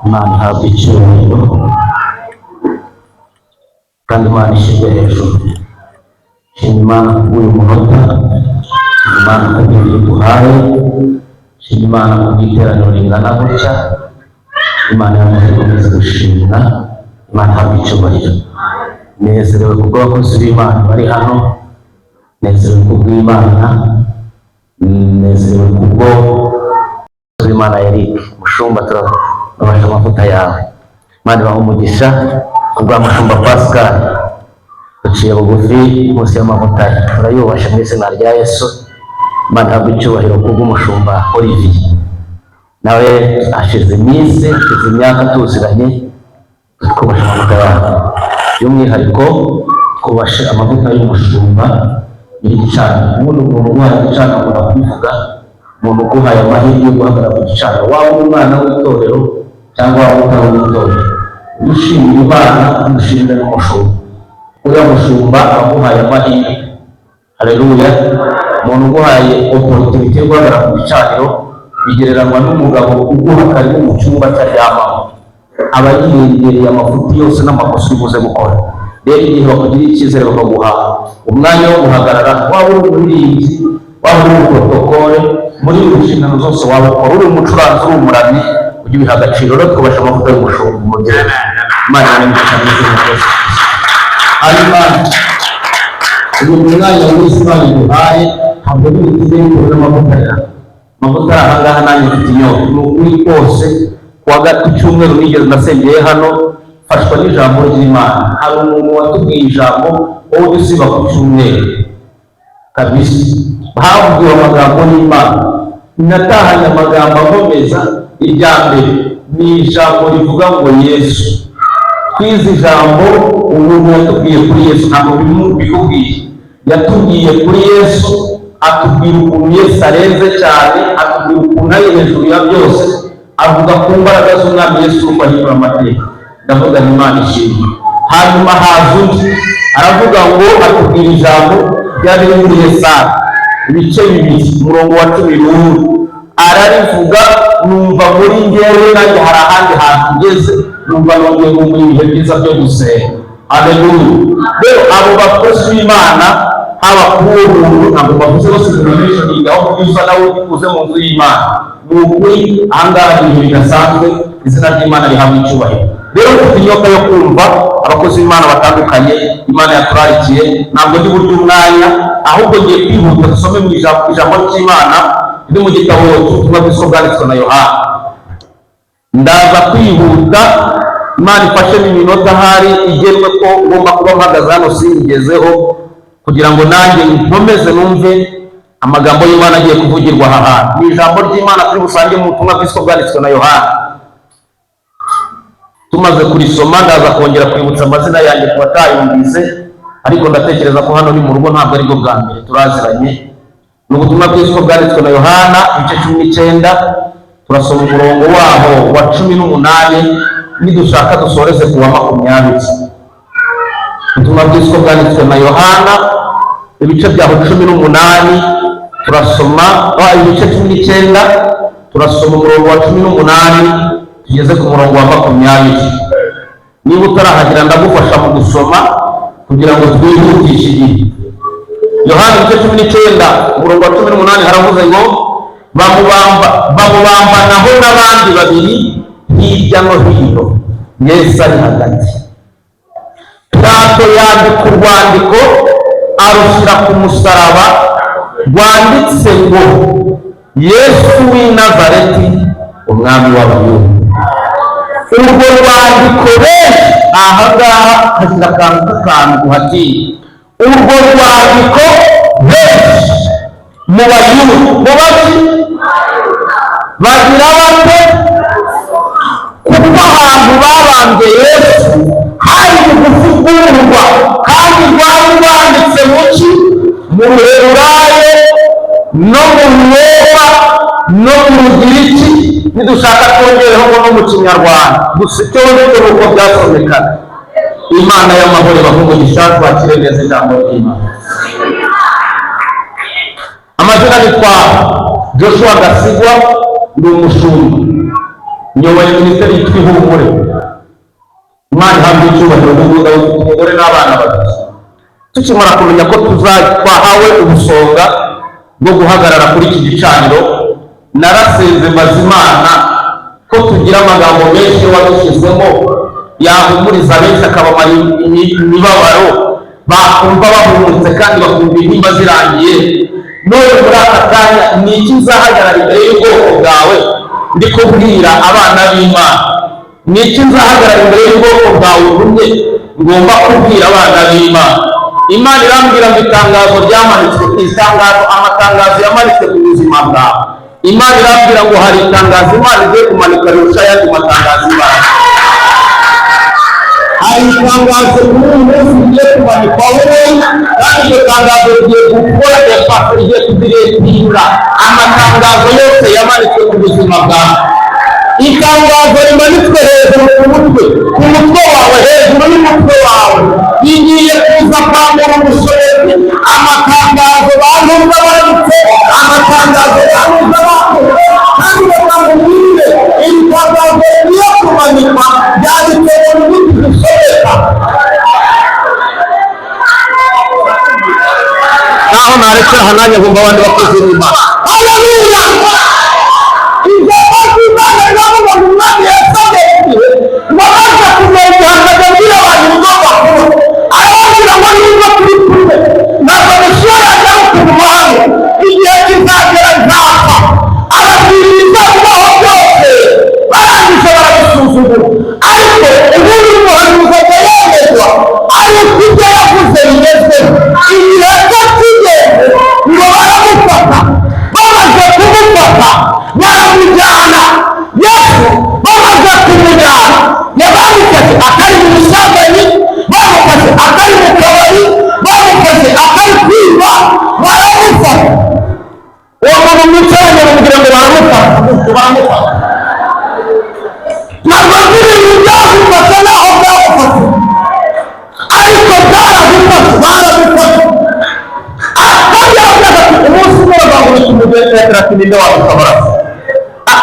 Imana ihabwa icyubahiro kandi Imana ishyirwe hejuru. Shima Imana kubw'uyu munota, shima Imana kubw'ibihe duhaye, shima Imana kubw'iteraniro ringana gutya. Imana yamaze ikomeza gushimwa, Imana ihabwa icyubahiro. Nezerewe kubw'abakozi b'Imana bari hano, nezerewe kubw'Imana, nezerewe kubwo Imana. Eric Mushumba, turabasha amavuta yawe. Imana ibaha umugisha. Kubwa Mushumba Pascal, duciye bugufi munsi y'amavuta ye, turayubashe mu izina rya Yesu. Imana ihabwa icyubahiro. Kubw'umushumba Olivier, nawe hashize iminsi, hashize imyaka tuziranye, twubashe amavuta yawe. By'umwihariko twubashe amavuta y'umushumba nyir'igicaniro. Ubundi umuntu uguhaye igicaniro, akunda kubivuga, umuntu uguhaye amahirwe yo guhagarara ku gicaniro, waba uri umwana w'itorero cyangwa waba utari uw'itorero, ujye ushimira Imana kandi ushimire n'umushumba. Uriya mushumba aguhaye amahirwe, haleluya. Umuntu uguhaye opportunity yo guhagarara ku gicaniro bigereranywa n'umugabo uguha karibu mu cyumba cyaryamamo, aba yirengereye amafuti yose n'amakosa uri buze gukora. Rero igihe bakugiriye icyizere bakaguha umwanya wo guhagarara, waba uri umuririmbyi, waba uri umuprotokole, muri izi nshingano zose waba ukora, uri umucuranzi, uri umuramyi, ujye ubiha agaciro. Rero twubashe amavuta y'umushumba, umubyeyi. Imana ibahe mu izina rya Yesu. Hanyuma uyu mwanya w'isi Imana iduhaye, ntabwo biri bitewe n'amavuta yawe. Amavuta ari aha ngaha, nanjye mfite inyota, ni ukuri kose. Kuwa ku cyumweru nigeze nasengeye hano, mfashwa n'ijambo ry'Imana. Hari umuntu watubwiye ijambo, wowe ujya usiba ku cyumweru kabisa, havugiwe amagambo y'Imana, natahanye amagambo akomeza. Irya mbere ni ijambo rivuga ngo Yesu. Twize ijambo, umuntu yatubwiye kuri Yesu, ntabwo bikubwiye, yatubwiye kuri Yesu, atubwira ukuntu Yesu arenze cyane, atubwira ukuntu ari hejuru ya byose, avuga ku mbaraga z'Umwami Yesu, uko ahindura amateka. Ndavuga ngo Imana ishimwe. Hanyuma haza undi aravuga ngo, atubwira ijambo ryari riri muri Yesaya ibice 2, umurongo wa 11, ararivuga, numva muri njyewe nanjye hari ahandi hantu ngeze, numva nongeye mu ibihe byiza byo gusenga. Haleluya. Rero abo bakozi b'Imana, haba kuri uwo muntu, ntabwo bavuze bose, denomination, aho uza nawe uze mu nzu y'Imana, ni ukuri ahangaha ni ibihe bidasanzwe. Izina ry'Imana rihabwa icyubahiro. Rero mfite inyota yo kumva abakozi b'Imana batandukanye Imana yaturarikiye. Ntabwo ndi burya umwanya, ahubwo ngiye kwihuta dusome mu ijambo ry'Imana riri mu gitabo cy'ubutumwa bwiza bwanditswe na Yohana. Ndaza kwihuta, Imana ifashe n'iminota ahari igenwe ko ngomba kuba mpagaze hano singezeho, kugira ngo nanjye nkomeze numve amagambo y'Imana agiye kuvugirwa aha hantu. Ni ijambo ry'Imana turi busange mu butumwa bwiza bwanditswe na Yohana. Tumaze kurisoma, ndaza kongera kwibutsa amazina yanjye ku batayumvise, ariko ndatekereza ko hano ni mu rugo, ntabwo aribwo bwa mbere, turaziranye. Ni ubutumwa bwiza bwanditswe na Yohana, ibice 19, turasoma umurongo waho wa 18, nidushaka dusoreze ku wa 20. Ubutumwa bwiza bwanditswe na Yohana, ibice byaho 18, turasoma ibice 19, turasoma umurongo wa 18 tugeze ku murongo wa 20. Niba utarahagera, ndagufasha mu gusoma kugira ngo twihutishe igihe. Yohani igice 19, umurongo wa 18, haravuze ngo bamubambanaho n'abandi babiri hirya no hino, Yesu ari hagati. Pilato yandika urwandiko, arushyira ku musaraba, rwanditse ngo: "Yesu w'i Nazareti, umwami w'Abayuda." Urwo rwandiko, benshi aha ngaha hashyira akantu k'akantu kuhatiye. Urwo rwandiko benshi mu Bayuda, mu baki bagira bate? Kuko ahantu babambye Yesu hari bugufi bw'urwa, kandi rwari rwanditse mu ki? Mu Ruheburayo no mu Rwoma no mu Rugiriki, nidushaka twongereho ngo no mu Kinyarwanda. Gusa icyo nzi ni uko byasomekaga. Imana y'amahoro ibahe umugisha. Twakire neza ijambo ry'Imana. Amazina nitwa Joshua Gasigwa, ndi umushumba, nyoboye minisiteri yitwa Ihumure. Imana ihabwa icyubahiro. Ni umugabo ufite umugore n'abana babiri. Tukimara kumenya ko twahawe ubusonga bwo guhagarara kuri iki gicaniro, narasenze, mbaza Imana ko tugira amagambo menshi wadushyizemo yahumuriza benshi, akabamara imibabaro, bakumva bahumuritse kandi bakumva intimba zirangiye. None muri aka kanya ni iki nzahagarara imbere y'ubwoko bwawe ndi kubwira abana b'Imana? Ni iki nzahagarara imbere y'ubwoko bwawe urumye ngomba kubwira abana b'Imana? Imana irambwira ngo itangazo ryamanitswe, itangazo, amatangazo yamanitswe ku buzima bwawe. Imana irambwira ngo hari itangazo Imana igiye kumanika rirusha ayandi matangazo. Imana, hari itangazo kuri uyu munsi rigiye kumanikwa wowe, kandi iryo tangazo rigiye gukora efase, rigiye kudiretinga amatangazo yose yamanitswe ku buzima bwawe. Itangazo rimanitswe hejuru ku mutwe wawe, hejuru y'umutwe wawe, rigiye kuza kwambura ubushobozi amatangazo bantuza banditse, amatangazo bantuza bakoze. Kandi bakangubwire, iri tangazo rigiye kumanikwa ryanditse mu nyuguti zisomeka. Naho narekera aha, nanjye nkumva abandi bakozi b'Imana. Haleluya! Ijambo ry'Imana riravuga ngo umwami yasabye igihe ngo amaze kumenya, akajya abwira abantu ibigomba kuba. Arababwira ngo niba turi kumwe, ntabwo mission yanjye ari ukuguma hano, igihe kizagera nzapfa. Ababwira ibizakubaho byose, barangije barabisuzugura. Ariko ubundi umuhanuzi ajya yemezwa ari uko ibyo yavuze bigezweho. Igihe cyo kigeze ngo baramufata. Bamaze kumufata baramujyana. Yesu bamaze kumujyana, yabamufashe atari mu busambanyi, bamufashe atari mu kabari, bamufashe atari kwiba, baramufata. Uwo muntu mwicaranye mubwira ngo baramufata, baramufata. Ntabwo nzi ibintu byagufata naho byagufata, ariko byaragufata, baragufata. Kandi yaravugaga ati umunsi umwe bazangurutse umugeni. Petero ati: "Ninde wadutabara?"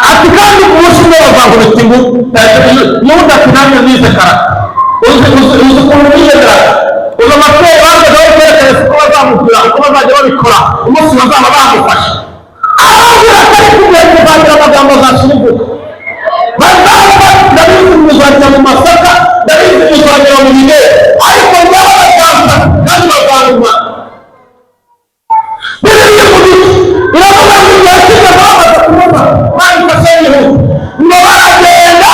Ati kandi umunsi umwe bazangurutse ingu. Yuda ati: "Nanjye nize karate." Uzi ukuntu nize karate? Uzi amaperi bazaga bari kwerekana uko bazamubwira, uko bazajya babikora umunsi bazaba bamufashe. Arababwira ati ariko igihe kuzagira amagambo azashibuka bazaba. Ndabizi muzajya mu masaka, ndabizi muzagera mu bigere, ariko njyewe bazamfata kandi bazanyuma. Bibiliya ivuga iki? Iravuga ngo igihe kigeze bamaze kumufata, bamufashe yihuta, ngo baragenda,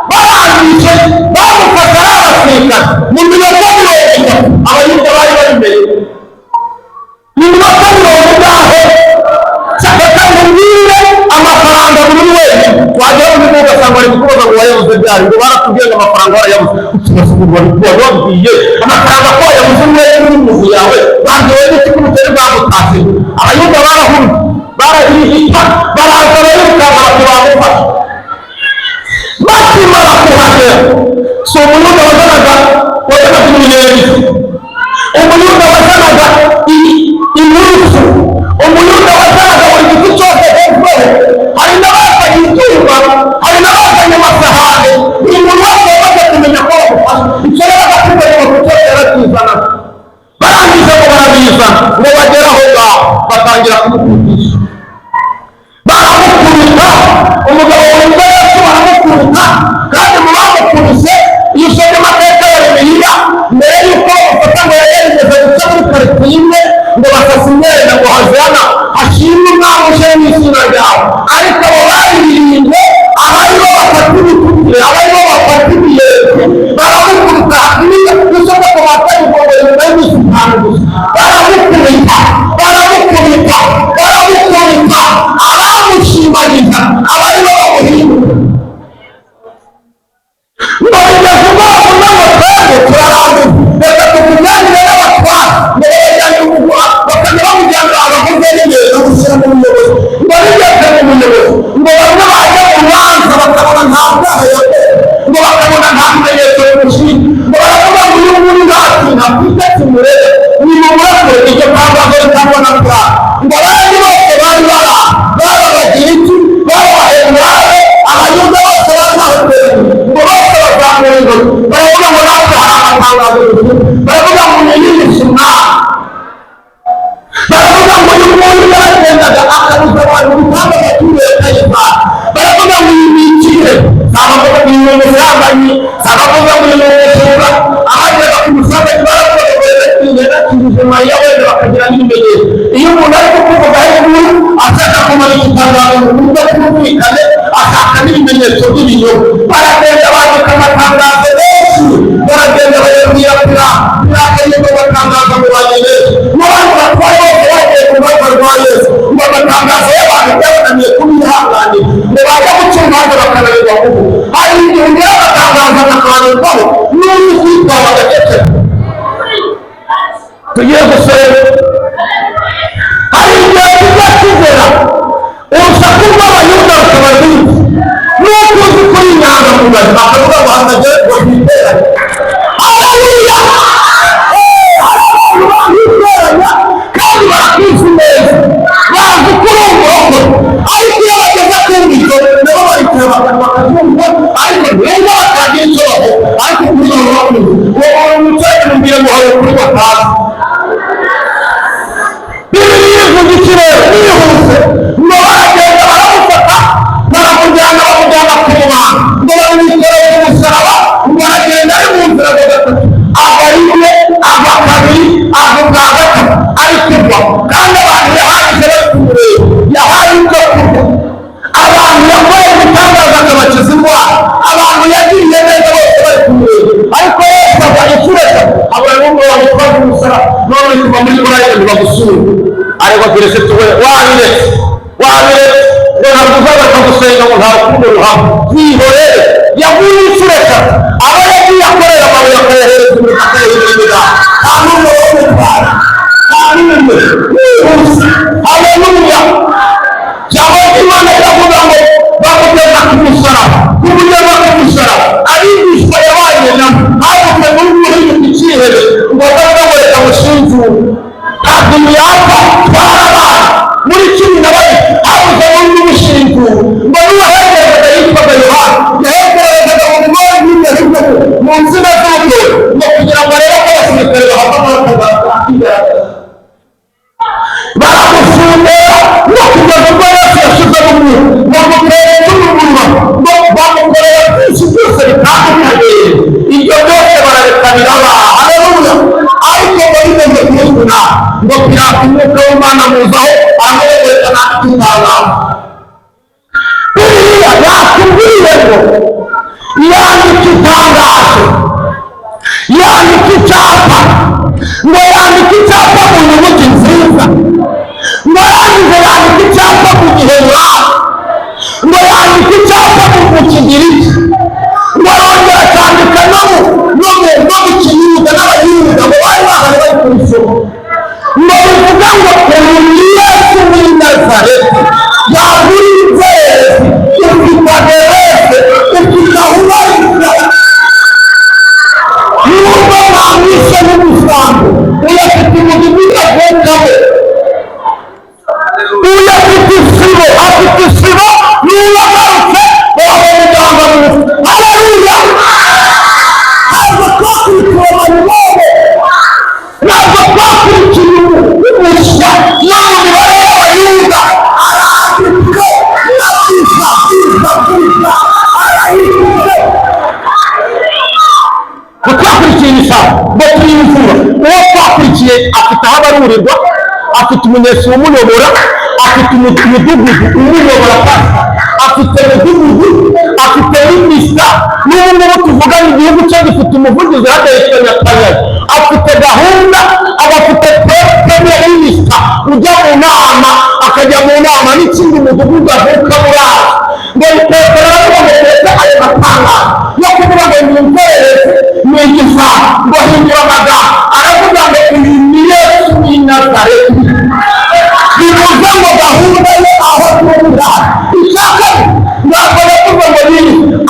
barangije bamufata ari abasirikare mu minota 30. Abayuda bari babimenye mu minota 40. Reka nkubwire, amafaranga buri wese wagera mu bigo ugasanga bari kukubaza ngo wayabuze ryari, ngo baratubwiye ngo amafaranga warayabuze. Ukibaza umuntu wababwiye amafaranga ko wayabuze umwe n'umuzu yawe, babwiwe n'iki ko ubukene bwagutashye? Abayuda barahumye, barahihita, baraza barirukanka bati bamufashe. Bakimara kuhagera, si umuyuda wazanaga imiyenzi, umuyuda wazanaga inturusu, umuyuda wazanaga buri giti cyose hejuru. Hari n'abazanye ibyuma, hari n'abazanye amasahani. Buri muntu wese wamaze kumenya ko bamufashe, icyo yabaga afite mu cyose yarakizanaga. Barangije ngo barabizana, ngo bagere Batangira kumukubita, baramukubita. Umugabo wumva Yesu, baramukubita. Kandi mu bamukubise, iyo usomye amateka ya Bibiliya, mbere y'uko bamufata ngo yagerageza guca muri karitsiye imwe ngo basasa imyenda ngo "Hoziyana, hashimwe umwami uje mu izina ryawe." Ariko abo baririmbye, aba aribo bafata ibitutsi, aba aribo bafata imiyenzi, baramukubita. Niyo usomye ku mategeko ngo nyuma y'iminsi 5 gusa baramukubita, baramukubita, baramukubita. Abamushimagiza aba aribo bamuhindura. Ngo bigeze ubwo bavuga ngo "Twebwe turarambiwe, reka tukujyanire n'abatwara." Ngo babajyane umugwa, bakajya bamujyanira abaguverineri, bamushyira mu buyobozi. Ngo bigeze mu buyobozi, ngo bamwe bajya mu rubanza bakabona nta byaha yakoze, ngo bakabona nta bimenyetso bimushinja. Ngo baravuga ngo "Uyu nguyu nta kintu afite kimureba, nimumurekure." Iryo tangazo ritangwa na Pilato. Ngo abandi bose bari bara baba Abagiriki, baba Abaheburayo, Abayuda bose bari bahateraniye, ngo bose bazamura intoki, baravuga ngo "Natwe hari amatangazo dufite." Baravuga ngo "Uyu yiyise umwami." Baravuga ngo "Uyu nguyu yaragendaga akabuza abantu gutanga amaturo ya Kayisari." Baravuga ngo "Uyu ni ikirego." Si abavuga ngo uyu ni umusambanyi, si abavuga ngo uyu ni umujura. Abageraga ku musambanyi baravuga ngo "Yakijije Mariya." Wenda bakagira n'ibimenyetso. Iyo umuntu ari kukuvugaho inkuru, ashaka kumanika itangazo mu buryo bwumvikane, ashaka n'ibimenyetso by'ibinyoma. Baragenda bandika amatangazo menshi, baragenda bayabwira Pilato. Pilato yumva amatangazo mu bantu benshi n'abandi batwaye bose bagiye ku rubanza rwa Yesu. Ngo amatangazo y'abantu byabananiye kubihanganira, ngo bajya guca urubanza bakananirwa kuvuga. Hari igihe ugera amatangazo akakanirwaho n'uri kwitwara agaceceka. Tugiye gusenga. Hari igihe kijya kigera urusaku rw'Abayuda rukaba rwinshi, n'uko uzi kuri inyangamugayo, bakavuga ngo "Hatagere ngo twiteranye." Haleluya! Hari abantu bahiteranya kandi barakuzi neza, bazi ko uri umurokore, ariko iyo bageze ku ngito nabo baricara bakazumva, ariko nubwo batagira icyo bavuga, ariko kuri ubu bakuzi. Uwo muntu wicaye, mubwire ngo hari ukuri batazi. Bibiliya ivuga iki rero? Nihuse. Ngo baragenda baramufata, baramujyana, bamujyana ku rubanda, ngo bamwikoreye ku musaraba. Ngo aragenda ari mu nzira ngo gatatu, ava rimwe, ava kabiri, ava ubwa gatatu ari kugwa. Kandi abantu yahagije bari kumureba, yahaye ibyo kurya abantu, yakoreye ibitangaza akabakiza indwara abantu, yagiriye neza bose bari kumureba. Ariko Yesu ava inshuro eshatu, abura n'umwe wamutwaje umusaraba. None kuva muri korali ngo bagusure, ariko Kirisitu we, wabiretse, wabiretse, ngo ntabwo uzagaruka gusenga, ngo nta rukundo ruhaba. Byihorere. Yaguye inshuro eshatu, abo yagiye akorera amabuye akayahereza umuriro, akayahereza ibiganza, nta n'umwe wo kumutwara, nta n'umwe. Wihuse. Haleluya! Ijambo ry'Imana riravuga ngo bamugeza ku musaraba. Kumugeza ku musaraba, abigishwa yabanye nabo, habuze n'umwe uhinduka icyihebe ngo bavuge ngo "Reka mushinjure, ntabwo yapfa, twarabana." Muri 12 habuze n'undi umushinjura. Ngo n'uwahegerezaga yitwaga Yohana, yahegerezaga mu mugore hirya hino mu nsina z'urutoki, ngo kugira ngo arebe ko abasirikare bahava muri aka akigaragaza. Baramushungera no kugeza ubwo Yesu yashizemo umwuka, bamutera icy'umuriro, ngo bamukorera byinshi byose bitandukanye. Ibyo byose barareka biraba. Haleluya! Ariko ngo bigeze kumuvuna, ngo Pilato umwuka w'Imana muzaho, aramurekereka nta. Bibiliya yakubwiye ngo yandika itangazo, yandika icyapa, ngo yandika icyapa mu nyuguti nziza, ngo yarangize yandika icyapa mu Giheburayo, ngo yandika icyapa mu Kigiriki, ngo arongera akandika no mu Kiyuda, n'Abayuda ngo bari bahari bari kubisoma. Ngo bivuga ngo "Uyu ni Yesu w'i Nazareti." Yagura inzererezi, ufite aderese, ufite aho ubarizwa. Nubwo mwamwishe n'umusambo, uyu afite umudugudu avukamo, uyu afite isibo, afite isibo. Niba agarutse waba muganga mwiza. Haleluya! Ntabwo twakurikiye mayibobo, ntabwo twakurikiye umuswa. No mu mibare y'abantu. Igisambo, ngo turi imfura. Uwo twakurikiye afite aho abarurirwa, afite umunyesi umuyobora, afite umudugudu umuyobora, pasi afite umudugudu, afite minisita. N'ubu ngubu tuvugana, igihugu cye gifite umuvugizi hagaritswe Netanyahu. Afite gahunda, aba afite premier minister ujya mu nama, akajya mu nama n'ikindi mudugudu avuka muri aho. Ngo Petero aravuga ngo tureke ayo matangazo yo kuvuga ngo ni inzererezi, ni igisambo. Ngo hindura amagambo, aravuga ngo uyu ni Yesu w'i Nazareti. Bivuze ngo gahunda ye aho tuvuga ishaka, ntabwo yavuga ngo ni,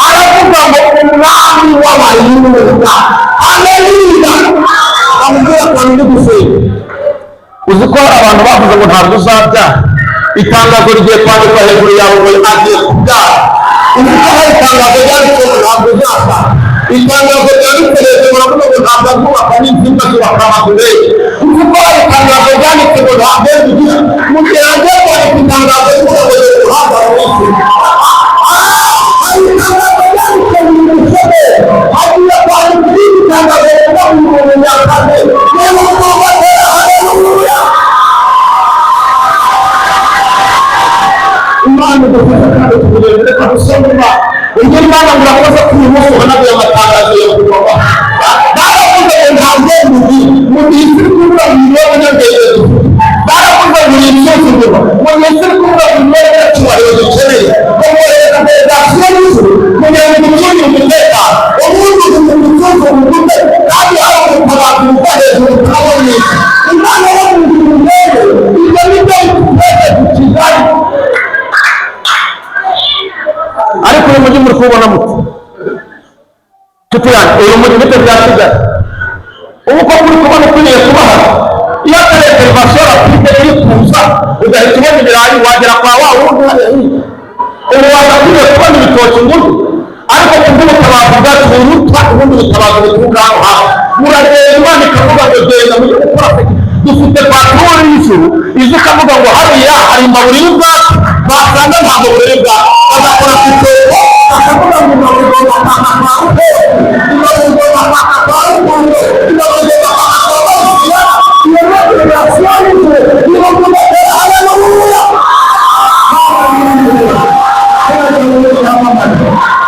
aravuga ngo umwami w'Abayuda. Haleluya! Amubwira akantu ndi gusenga. Uzi ko hari abantu bavuze ngo ntabwo uzabyara? Itangazo rigiye kwandikwa hejuru yawe ngo agiye kubyara. Uzi ko hari itangazo ryanditse ngo ntabwo uzapfa? Itangazo ryanditse hejuru, baravuga ngo ntabwo azubaka n'insinga, zubaka amazu menshi. Uzi ko hari itangazo ryanditse ngo ntabwo ugira? Mu gihe hagiye kwandika itangazo rivuga ngo dore uruhanga rw'isi, hari itangazo ryanditse mu mushomeri, hagiye kwandika irindi tangazo rivuga ngo uri umunyakazi. Niba umwubatera, haleluya! Imana idufasha kandi tukugendere. Reka dusome Imana. Ujye Imana ngo urakoze ko uyu munsi uhanaguye amatangazo ya kuva baravuze ngo nta bwenge ugira, mu gihe isi iri kuvuga ngo niwe munyabwenge dufite. Baravuze ngo uri insuzugurwa, mu gihe isi iri kuvuga ngo niwe munyacyubahiro dukeneye. Ngo mwohereza delegasiyo y'ijuru kugira ngo iducungire umutekano. Ubundi uducunge umutwe, kandi hari ubutabazi buva hejuru tukabona isi. Imana yo mu ijuru rero, ibyo ni byo bitwereka Kigali. Ariko uyu mujyi muri kuwubona muto, nshuti yanjye? Uyu mujyi bite bya Kigali ubu ko muri kubona ukwiriye kuba hano? Iyo atari intervention rapide iri kuza, ugahita ubona ibirayi, wagera kwa wa wundi hariya hirya. Ubu wagakwiriye kubona ibitoki ngufi, ariko kubw'ubutabazi bwacu buruta ubundi butabazi buturuka hano hafi, muragenda, Imana ikavuga ngo genda mujye gukora. Dufite patrouille y'ijuru iza ikavuga ngo hariya hari imbabura y'ubwacu, basanga ntabwo buriri bwacu, bagakora ku itebo, bakavuga ngo imbabura igomba kwaka kwa Ruperi, imbabura igomba kwaka kwa Rukundo, imbabura igomba kwaka kwa Barusiya. Iyo ni operasiyo y'ijuru. Niba mubatera, haleluya!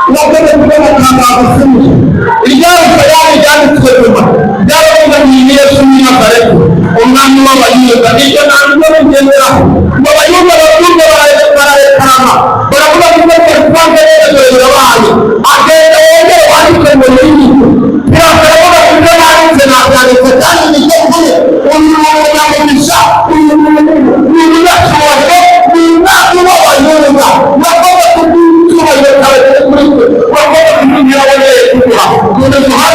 Urakoze kubona itangazo simwe iryarusha ryanditswe nyuma, ryaravuga ngo iyi Yesu w'i Nazareti, umwami w'Abayuda. Iryo ntabwo bigenderaho ngo Abayuda babyumve, bararekarama, baravuga ngo ibyo twabivanze neza, dore birabaye. Agenda wongere wandike ngo ni iyi. Pilato aravuga ngo ibyo nanditse nabyanditse, kandi nicyo mvuye. Uyu ni umunyamugisha, uyu ni umunyacyubahiro, ni umwami w'Abayuda. Urakoze kubw'icyubahiro cyawe kiri kuri twe, urakoze kubw'ibyo wongeye kuduha. Komeza uhabwe.